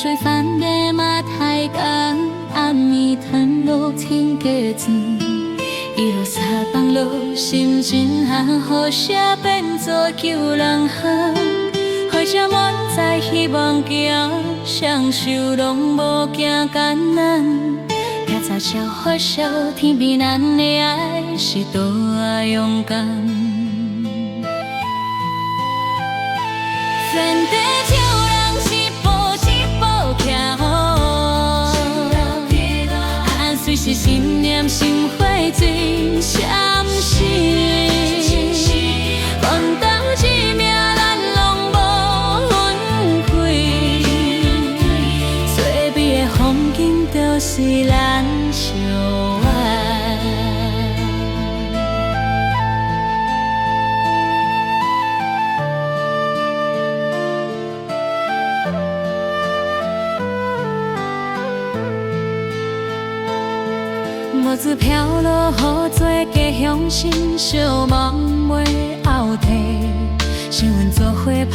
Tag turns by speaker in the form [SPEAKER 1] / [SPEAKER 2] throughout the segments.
[SPEAKER 1] 水翻的馬太港，暗暝褪落天雞轉，一路沙放落，心情和諧變做救人行。火車滿載希望行，雙手攏無驚艱難。較早笑發笑，天邊咱的愛是多勇敢。天地笑人一步一步徛好，按隨時心念心火真相信。奮鬥一命咱攏無分開，最美的風景就是咱相愛。帽子飄落雨做家鄉心，相望袂後退。新聞做伙拍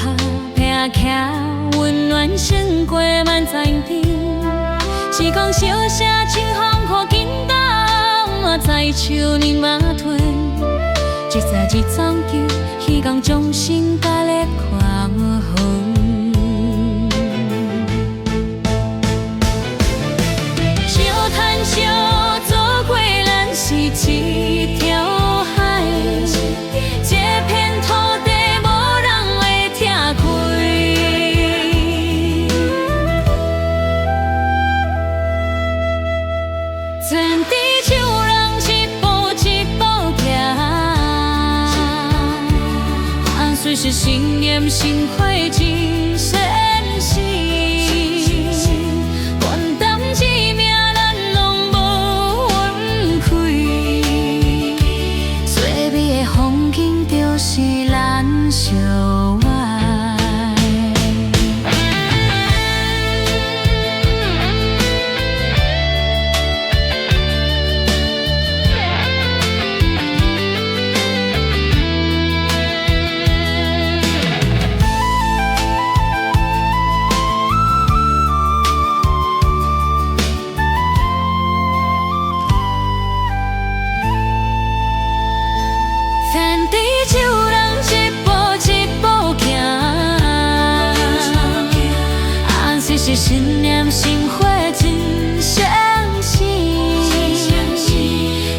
[SPEAKER 1] 拼徛，溫暖勝過萬載天。時光小聲清風雨緊擔，我在手你馬吞。一早一終究，希望終身甲你看遠。相趁相做過，咱是一條海，這片土地無人會拆開。全地手人一步一步行，按隨時心念心火真現實。關擔一命，咱攏無分開。最美的風景就是咱相愛。天地手人一步一步行，按隨時心念心火真相信。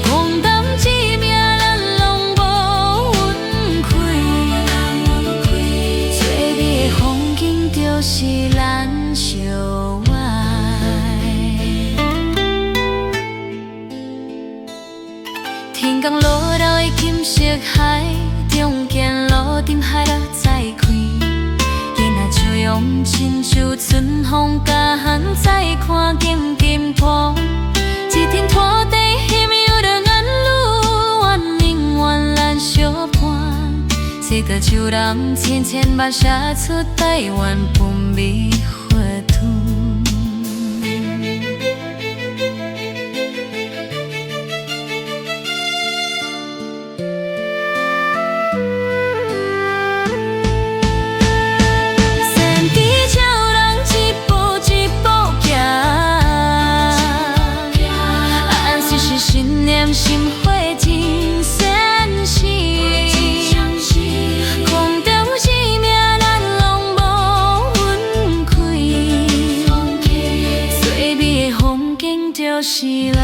[SPEAKER 1] 空擔一命，咱攏無分開。最美的風景就是咱相愛。天公落到的金色海，中間路燈海落再開。囡仔笑容親像春風，甲漢再看金金土。這片土地翕有著眼淚，願永遠咱相伴。世代手人千千萬寫出台灣本美佛土。天地笑人一步一步行，按隨時心念心火真現實。空中一命，咱攏無分開。最美的風景就是咱